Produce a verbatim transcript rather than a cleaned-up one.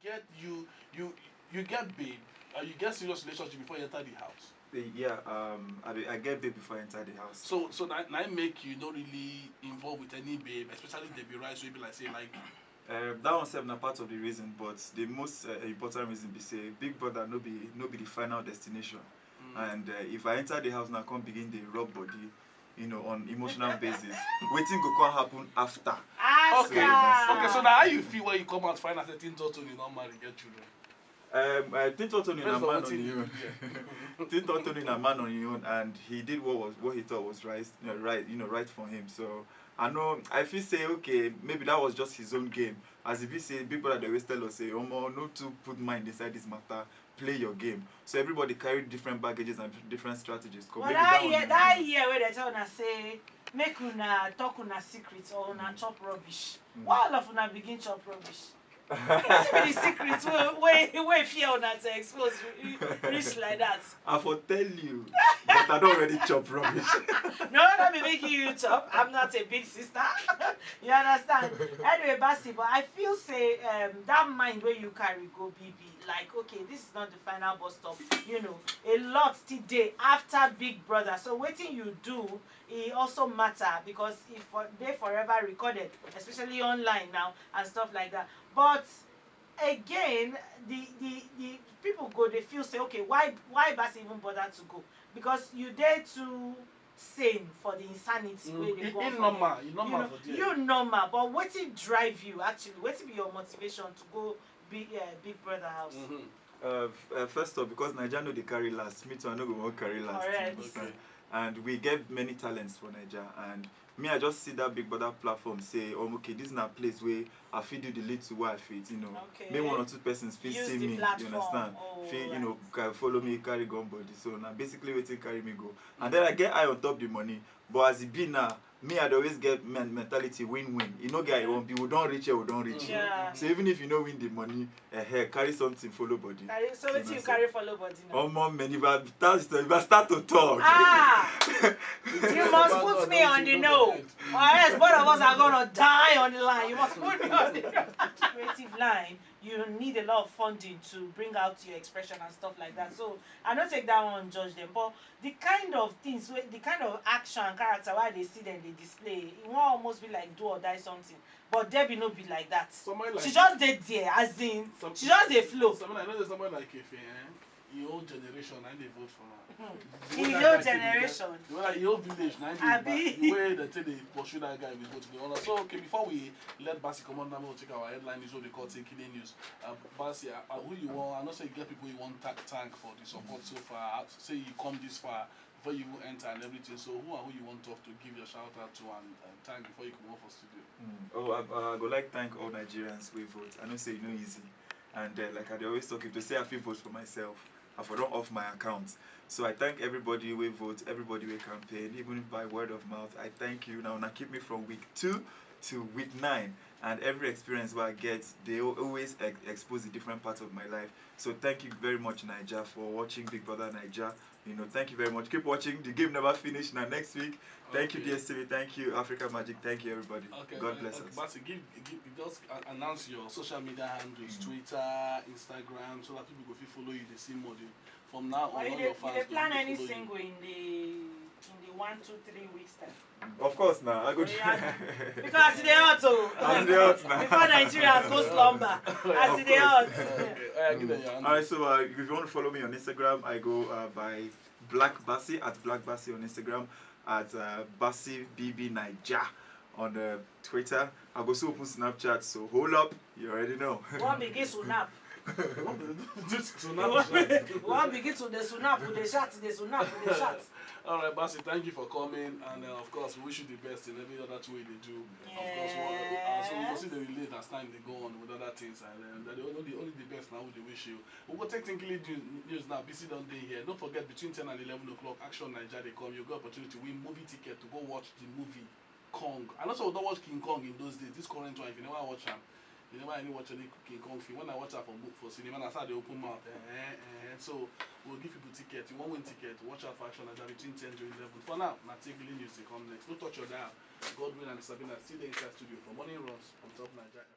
Get you you you get babe, uh, you get serious relationship before you enter the house. Eh, yeah, um, I, be- I get babe before I enter the house. So so na na im make you no really involve with any babe, especially Debbie Rice, wey be like say like. Um, that one sef na part of the reason, but the most uh, important reason be say Big Brother no be no be the final destination, and uh, if I enter the house now, come begin dey rub body, you know, on emotional basis, wetin go come happen after? Ask Okay, am. Okay, so now how you feel when you come out find out say Tin Totoni no marry get children? Um, I think Totoni na Based on man wetin on you him own. hear. Tin Totoni na man on him own, and he did what was what he thought was right, you know, right, you know, right for him. So I know I feel say okay, maybe that was just his own game. As if he say Big Brother dey always tell us say, "Omo, no too put mind inside this matter, play your game." So everybody carry different baggages and different strategies. 'Cause But maybe that that year, one- that year wey dem tell una say make una talk una secret or una chop rubbish. Why all of una begin chop rubbish? Wetin be the secret wey wey wey fear una to expose re- reach like that? I for tell you, but I don already chop rubbish. No, no be making you chop. I'm not a big sister. You understand? Anyway, Basi, but I feel say um, that mind wey you carry go B B, like, okay, this is not the final bus stop. You know, a lot still dey after Big Brother. So wetin you do, e also matter because e for dey forever recorded, especially online now and stuff like that. But again, the the the people go dey feel say, okay, why why Basi even bother to go? Because you dey too sane for the insanity wey dey go on for Normal, there. You normal for there. You normal, but wetin drive you actually? Wetin be your motivation to go be uh, Big Brother house? Mhm. Uh, f- uh, first off, because Naija no dey carry last, me too, I no go wan carry last. You Correct. understand? And we get many talents for Naija, and me, I just see that Big Brother platform say, um, okay, this na place where I fit do the little way I fit, you know. Okay. Make one or two persons fit Use see the me, platform. You understand? Oh, Fit, you right. Know, ca- follow me, carry gun body. So now basically wetin carry me go. And then I get eye on top the money, but as e be now, me, I dey always get men- mentality win-win. You know, guy, won't be, we don't reach here, we don't reach here. Yeah. So even if you no win the money, eh, eh, carry something, follow body. Carry, so You wetin you understand? Carry follow body now? Omo, man, if I start, if I start to talk. Ah! You must put me on the no, or else both of us are gonna die on the line. You must put me on the creative line. You need a lot of funding to bring out your expression and stuff like that. So I don't take that one judge them. But the kind of things, wey- the kind of action and character why they see them they display, it won't almost be like do or die something. But Debbie no be like that. Somebody like She just did there, as in Some- she just dey flow. Somebody, I know there's somebody like Efe, eh? Your old generation, and they vote for her. The whole generation. You know, like your village, now Abi. The way they take they pursue that guy, we go to the honor. So okay, before we let Basi come on, now we'll take our headline news. What they call taking news. Uh, Basi, uh, uh, who you want? I know say you get people you want thank thank for the support so far. Say you come this far before you even enter and everything. So who and who you want talk to, give your shout out to and uh, thank before you come off for studio. Mm. Oh, I, I go like thank all Nigerians wey vote. I know say e no easy, and uh, like I dey always talk, if to say I fit vote for myself, I for don off my account. So I thank everybody wey vote, everybody wey campaign, even by word of mouth. I thank you. Now, una keep me from week two to week nine, and every experience wey I get, they al- always ex- expose a different part of my life. So thank you very much, Naija, for watching Big Brother Naija. You know, thank you very much. Keep watching. The game never finished. Now next week, thank you, Okay. D S T V. Thank you, Africa Magic. Thank you, everybody. Okay, God uh, bless okay, us. Basi, give, give, just uh, announce your social media handles, Twitter, Instagram, so that people go fit follow you. They see more. They, from now on, Or all you your dey, fans you dey go plan fit any follow you. single in the in the one, two, three weeks time? Of course, now I go. Oh, yeah. Because as e dey hot o. As e dey hot now. Before Nigerians go slumber, as e dey hot. Okay, all right, give them your handles. All right, so uh, if you want to follow me on Instagram, I go uh, by Black Basi at Black Basi on Instagram, at uh, Basi B B Naija on uh, Twitter. I go still open Snapchat, so hold up, you already know. One begin snap. This is not One begin to the snap, the chat, the snap, the chat. All right, Basi, thank you for coming, and uh, of course, we wish you the best in every other two way they do. Of course, one, uh, so we go Yes. See the relate as time they go on with other things, and uh, the only, only the best now we dey wish you. We go take Tinkly news, news now. B C don't dey here. Don't forget, between ten and eleven o'clock, Action Nigeria they come. You got opportunity to win movie ticket to go watch the movie Kong. And also, we don't watch King Kong in those days. This current one, if you never watch am, you never any watch any King Kong film. When I watch am for mo- for cinema, I start the open mouth. Eh, eh, eh. So we'll give people ticket. You won't win ticket. Watch out for Action Nigeria between ten to eleven. For now, now Tinkly news they come next. Don't touch your dial. Godwin and Sabina still dey inside studio for morning runs on Top Nigeria.